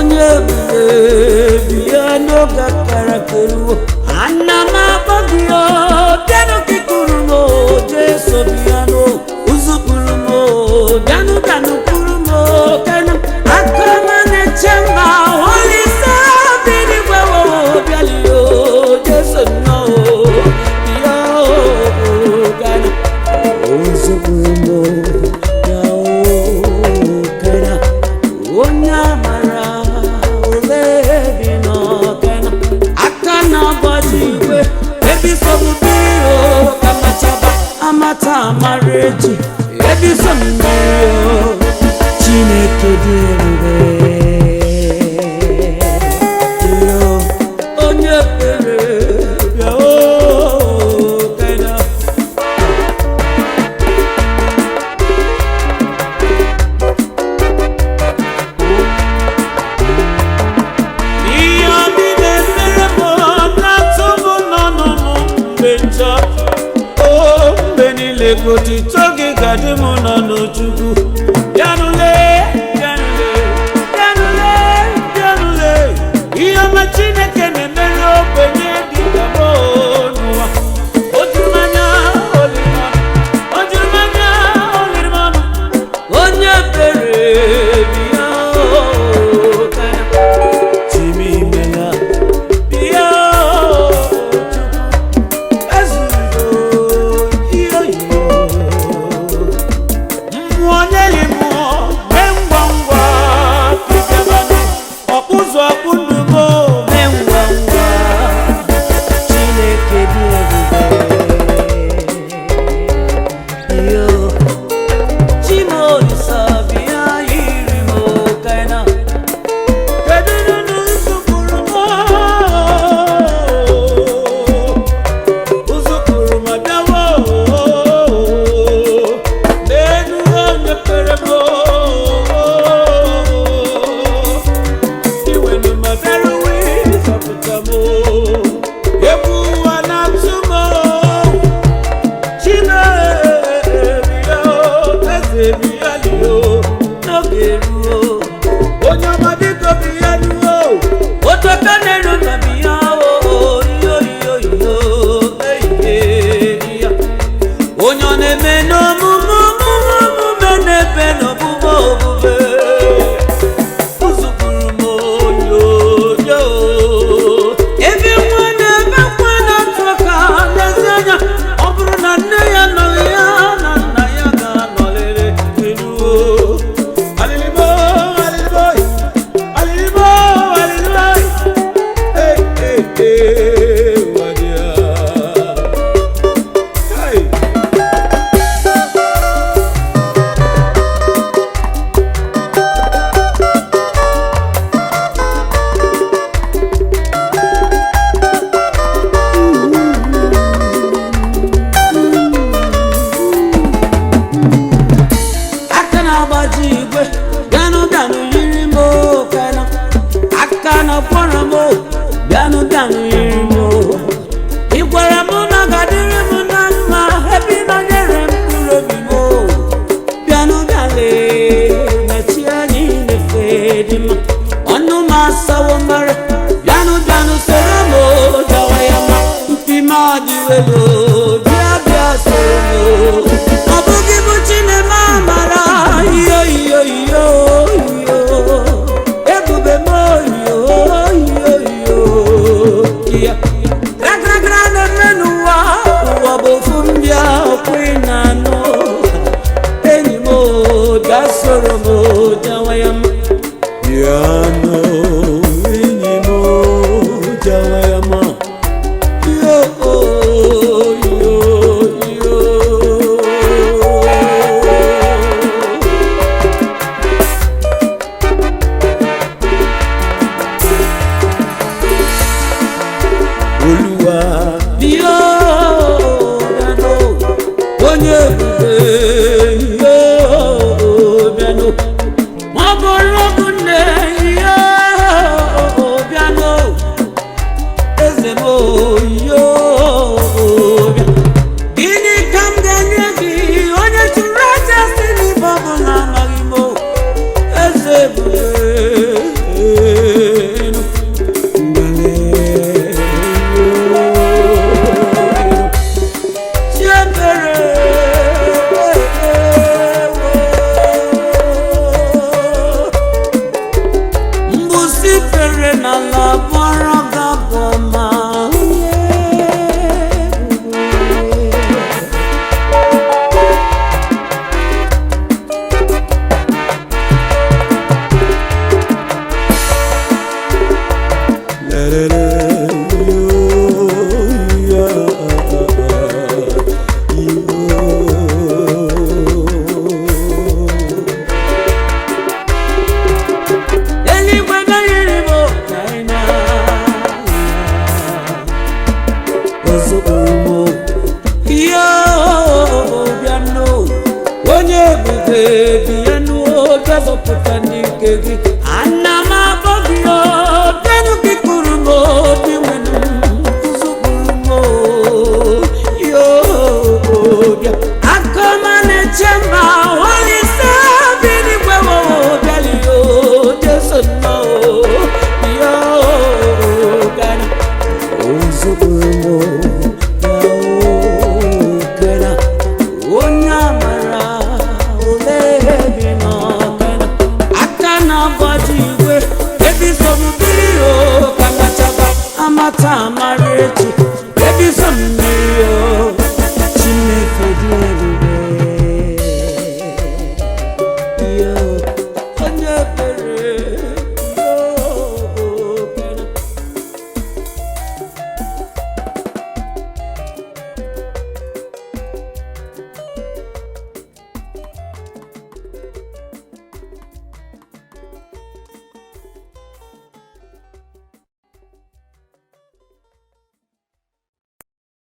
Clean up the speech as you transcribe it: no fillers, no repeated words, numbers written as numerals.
Onye ebube bịa n'oge akara keruo. Ana m akpọ gị o, bịanụ ka ịkụrụ m o, Jesu bịanụ, ụzụkpụrụ m o, bịanụ bịanụ kwuru m o, kenụ. Aka m na-eche mba, Olise bi n'igwe o, bịali o, Jesu nnọọ o, bịa o, bịanụ. Ụzụkpụrụ m o, bịa o, kenụ. Onye amara ole bi n'ọkena aka na-agbaji igwe ebe isobu biro ka machaba amata amara eji ebe iso mmiri o Chineke dị ebube. Yo, onye kpere bịa o kena. Ihe obi na-emere m na-atụ m n'ọnụ m mgbe njọ o mgbe niile ka otito gị ga-adị m n'ọnụ Chukwu. Bịanụle, bịanụle, bịanụle, bịanụle, ihe ọma Chineke na-emere ogbenye dị ka m n'ụwa. O juru m anya, o liri m ọnụ. O juru m anya, o liri m ọnụ. Onye kpere bịa o kena. Chimimela, bịa o Chukwu, ezugo iyo iyo. Mmụọ nyeli mmụọ, mee ngwa ngwa, pịbịabanụ, ọkpụzụ ọkpụ ndụ m o. Mee ngwa ngwa, Chineke dị ebube. Yo, Chimolisa bịa yiri m okena. Kedu nunu zụpụrụ m o? Ụzụpụrụ m abịawo o. N'elu onye kpere m o. Iwelu m abịaruwo ịzọpụta m o. Egwu ụwa na-atụ m o. Chineke o, eze bịa o. N'oge ruo, Onye ọma biko bịa nuo. otu aka na-eru mba bịa o, iyo iyo iyo, eyi ya. Onye ọ na-eme n'omume omume omume na-ebe n'ọbụbọ obube. Ụzụkwuru m onyonyo. Ebe nwa na-ebe akwa na-atụ aka n'ezi anya, ọ bụrụ na nne ya nọghị ya na nna ya ga-anọrịrị Enuo. Alịlịbo, alịlịbo, alịlịbo, alịlịbo. Ee, ee, ee, ụwa dị ya. Hey! Aka na-agbaji igwe, bịanụ bịanụ yiri m okena. Aka na-akwọrọ m o, bịanụ bịanụ yiri m o. Ị gwara m na ọ ga-adịrị m na mma ebe ị nọnyere m mkpụrụ obi m o. Bịanụ bịa lee na chi anyị na-efe dị mma. Ọnụ m asawo mara, bịanụ bịanụ soro m o, jawa ya mma. Mpi m adịwelo, bịa bịa soro m o. Ọ bụghị bụ Chineme amara, iyo iyo iyo iyo. Ebube m iyo iyo iyo iyo. Gra gra gra na-eme n'ụwa, ụwa bụ ofu mbịa ọkwa ị na-anụ. Enyi m o, bịa soro m o, jawa ya mma. Bịanụ, enyi m o, jawa ya mma. Yo, yo, yo. Olúwa Bịa, bịanụ, onye ebube, yo, bịanụ. Ma ọ bụrụ ọgụ nne, nke gị. Ana m akpọ gị o.